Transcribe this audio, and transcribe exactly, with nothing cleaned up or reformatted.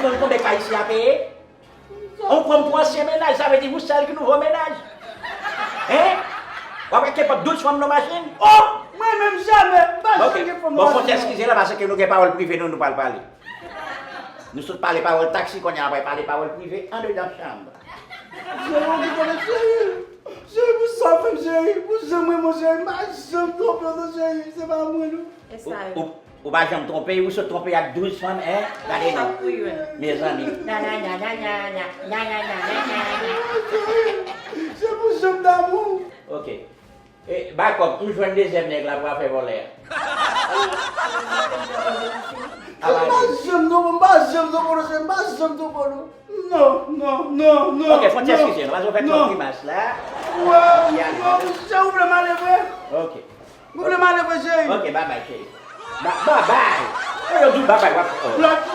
Konn konbyen k Ayisyen ap peye? Ou pran m pou ansyen mennaj, sa vle di ou sèl ki nouvo mennaj. Hein? W ap wè kenpòt douz fanm nan machin? Oh! Mwen menm jamè, m pa janm gen fanm nan machin. Ok. Bon, fò n eskize la, paske nou gen pawòl prive nou, nou pral pale. Nou sot pale pawòl taksi, kounye a n ap pale pawòl prive andedan chanm. Cheri, ou gen pwoblèm, cheri. Cheri, pou sa w fè m, cheri. Pou jan m renmen w, cheri. M pa janm twonpe w, non, cheri. Se pa mwen, non. E sa yo. Ou, ou, ou pa janm twonpe, ou sot twonpe ak douz fanm, hein? Gade non. Mezanmi. Nya, nya, nya, nya, nya, nya, nya, nya, nya, nya, nya, nya. Cheri, se pou jan m damou. Ok. E, Bakòp, ou jwenn dezyèm nèg la pou afè vòlè a. M pa janm twonpe w, m pa janm twonpe w, non, cheri, m pa janm twonpe w, non. Non, non, non, non. Ok, fò n ti eskize nou, paske w fè twòp grimas la. Wè, non, cheri, ou vle m ale vre? Ok. Ou vle m ale vre, cheri? Ok, babay, cheri. Ba-, babay! E yo di w babay, w ap fè. Lòt,